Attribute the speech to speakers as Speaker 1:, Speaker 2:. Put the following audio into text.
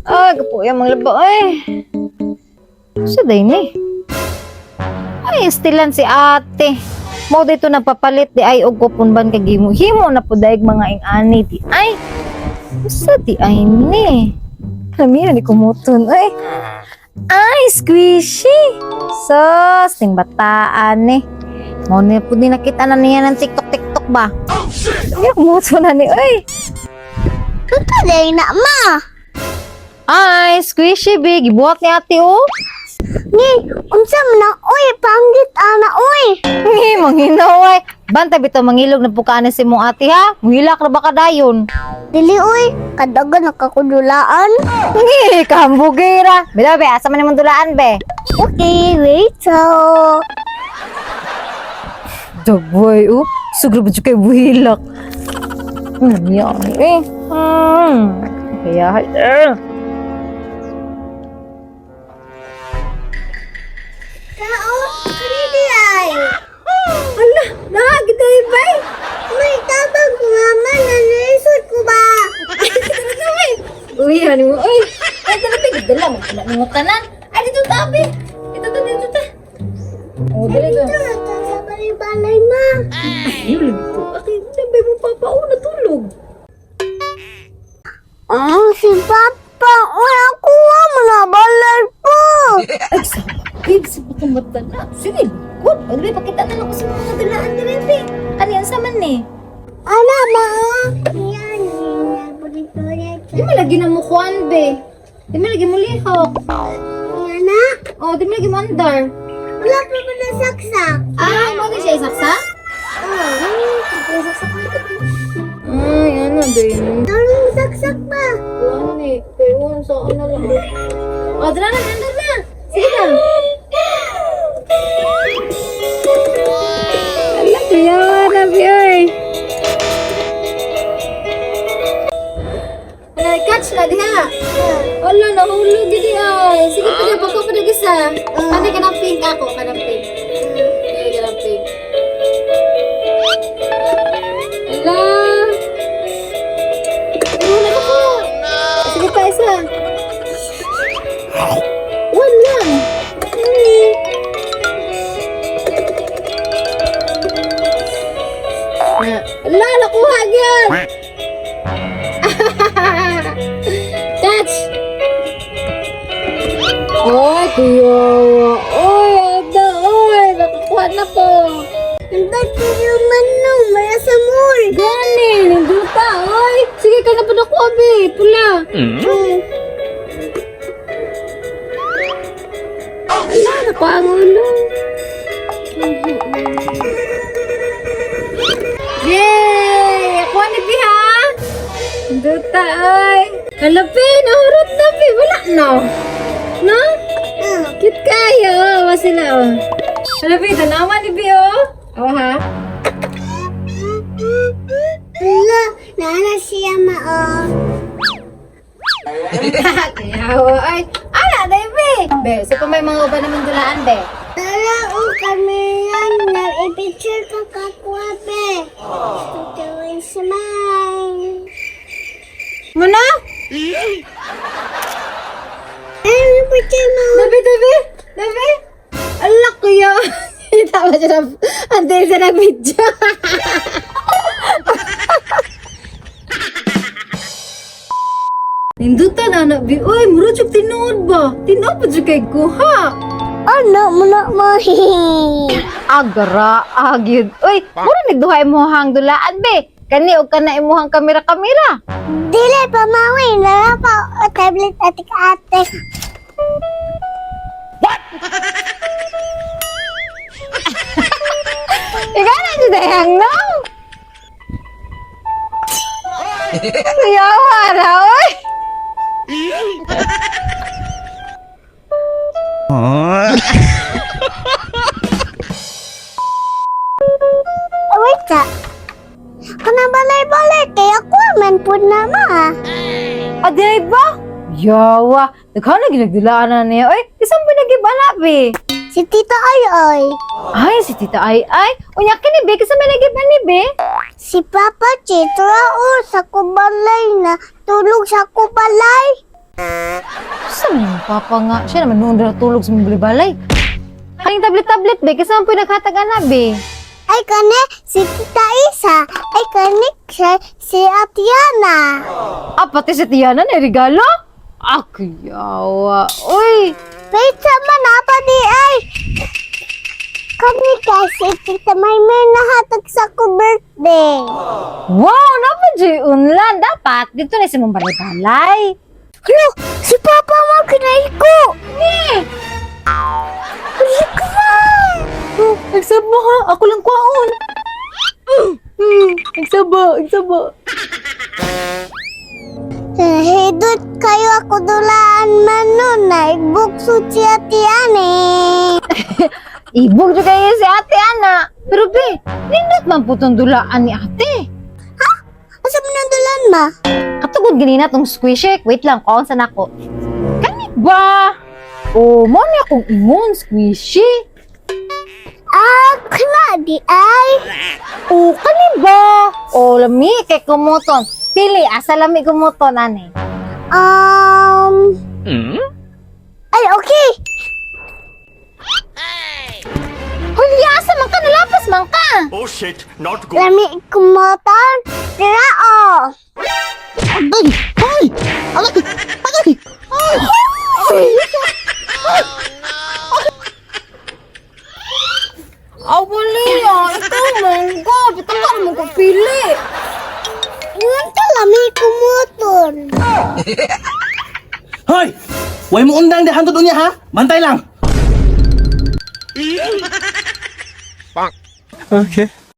Speaker 1: Ay, kapuya mga laba, ay. Sa day ni. Ay, stilan si ate. Mo dito nagpapalit di ay og kupon ban kag himo. Himo na po daig mga ing-ani di ay. Sa di ay ni. Alam ni kumuton ay. Ay, squishy. Sus, ting bataan ni. Mo ni po ni nakita na niya ng TikTok TikTok ba? Ay, kumuton na ni ay.
Speaker 2: Tutuloy na ma.
Speaker 1: Ay, squishy big. Gibuhat ni ate oh.
Speaker 2: Ni, unsa man na oy, panggit ana oy.
Speaker 1: Ay, manginaway. Banta bitaw mangilog na pukaan si mong ate ha. Muhilak ra ba ka dayon?
Speaker 2: Dili oy, kadagan nakakudulaan.
Speaker 1: Ngi, kambugira. Bila be, asa man imong dulaan be?
Speaker 2: Okay, wait so.
Speaker 1: Daboy oh. Sugro ba jud kay buhilak? Yan eh. Kaya eh.
Speaker 2: Kao, kani ay.
Speaker 1: Ala, nakagitay bay.
Speaker 2: May tabang ko nga man, nanaisod ko ba?
Speaker 1: Uy, ano mo? Uy, ay talaga gidala mo pala nimo tanan. Ay dito tabi. Dito ta, dito ta. Oh, dili
Speaker 2: Dito
Speaker 1: to.
Speaker 2: na to sa balay-balay ma.
Speaker 1: Ay, lagi to. Aki, nabay mo papa oh, natulog.
Speaker 2: Ah, si Papa, oy ako mo na balay po.
Speaker 1: Ay, sa babe, sa batang mata na. Sige, good. Ay, dali, pakita na lang ko sa mga dulaan ni Rebe. Ano yan sa man eh?
Speaker 2: Ana ba? Yan, yan,
Speaker 1: Di mo lagi na mukuan, be. Di mo lagi mo lihok.
Speaker 2: Ana,
Speaker 1: Oh, di mo lagi mo andar.
Speaker 2: wala pa ba nasaksak?
Speaker 1: Ah, mo na siya isaksak?
Speaker 2: Oh,
Speaker 1: Isaksak ko ito. Ay, ano, be.
Speaker 2: anong saksak ba?
Speaker 1: Kuan eh. Kayo, sa ano lang. Oh, dala na, andar na. Sige na. Ala, kuya, na, be, oy. Ala, catch na diha. Wala, nahulog gidi ay. Sige pa niya, bako pa na gisa. Ano ka ng pink ako? Ka ng pink. Ay, ka ng pink. Ala. Ay, wala ko. Sige pa, isa. One lang. Na, ala, nakuha gyud. Touch! Oy, kuya. Oy, ada. Oy, nakakuha na ko.
Speaker 2: Ba't yung manong mula sa mall?
Speaker 1: Gani, nanduta. Oy, sige ka na pa nakuha, be. Pula. Ala, nakuha ang ulo. Yay! Nakuha ni Bi, ha? Nanduta, oy. Hala, Bi, nahurot na, Bi. Wala na. No? Cute kayo. Awa sila, oh. Hala, Bi, tanawa ni Bi, oh. Oh, ha?
Speaker 2: Hala, nana siya ma oh.
Speaker 1: Kaya, oh, ay. Ala, day, Bi. Be, so pa may mga uban naman dulaan, be.
Speaker 2: Tara o kami yan na i-picture ka kakwa be. Tutuin smile.
Speaker 1: Muna?
Speaker 2: Ay, picture mo.
Speaker 1: Dabi, dabi! Dabi! Ala, kuya! Tama siya na, until siya nag-video. Ninduta na na, bi. Uy, mura jud tinuod ba? Tinuod pa jud kay kuha.
Speaker 2: Ano mo na mo?
Speaker 1: Agara, agyud. Uy, mura nagduha imuhang dulaan, be. Kani og kana imuhang kamera-kamera.
Speaker 2: Dili pa mawi, nara pa o tablet ate ate.
Speaker 1: Ikaw na jud ayang no. Yawa ra, oy.
Speaker 2: Oh, wait ka. Kana balay-balay kay ako man pud na ma.
Speaker 1: Aday ba? Yawa, daghan na ginagdulaan na niya. Oy, isang ba nagibala, be?
Speaker 2: Si Tita Ay Ay.
Speaker 1: Ay, si Tita Ay Ay. Unya kini be, kasi may nagiban ni be.
Speaker 2: Si Papa Chitra o sa kubalay na tulog sa kubalay.
Speaker 1: papa nga. Siya naman noon na tulog sa mga balay. Kaning tablet-tablet, be. Kasi man po naghatag ana, be.
Speaker 2: Ay, kani si Tita Isa. Ay, kani si Atiana.
Speaker 1: Ah, pati si Tiana na regalo? Ah, kuyawa. Uy!
Speaker 2: Wait, sama na pa di ay. Kani kay si Tita Maymay nahatag sa ko birthday.
Speaker 1: Wow, napa dyan unlan. Dapat, dito na si mong balay-balay.
Speaker 2: Hello, si Papa mo kinay ko.
Speaker 1: Ni!
Speaker 2: Hala ka ba?
Speaker 1: Oh, nagsaba ha. Ako lang kwaon. Nagsaba, nagsaba.
Speaker 2: Hidot kayo ako dulaan man nun na igbukso si Atiane.
Speaker 1: Ibog dyan kayo si ate, ana. Pero be, nindot man po tong dulaan ni ate.
Speaker 2: Asa man ang dulaan ma?
Speaker 1: Katugod ganina tong squishy. Wait lang, kaon sa nako. Kani ba? Oh, mo ni akong ingon, squishy.
Speaker 2: Ah, kana di ay.
Speaker 1: Oh, kani ba? Oh, lami kay kumuton. Pili, asa lami kumuton, ane.
Speaker 2: Ay, okay.
Speaker 1: Hoy, asa man ka? Nalapas man ka.
Speaker 3: Oh shit, not good.
Speaker 2: Lami kumoton. Dira oh.
Speaker 4: Aray! Hoy! Aray! Aray! Ay!
Speaker 1: Awali ah, ikaw mangga. Bitang ka naman ko pili.
Speaker 2: Ingon ta lami kumoton.
Speaker 4: Hoy! Way mo undang di hantod unya ha? Bantay lang.
Speaker 3: Okay.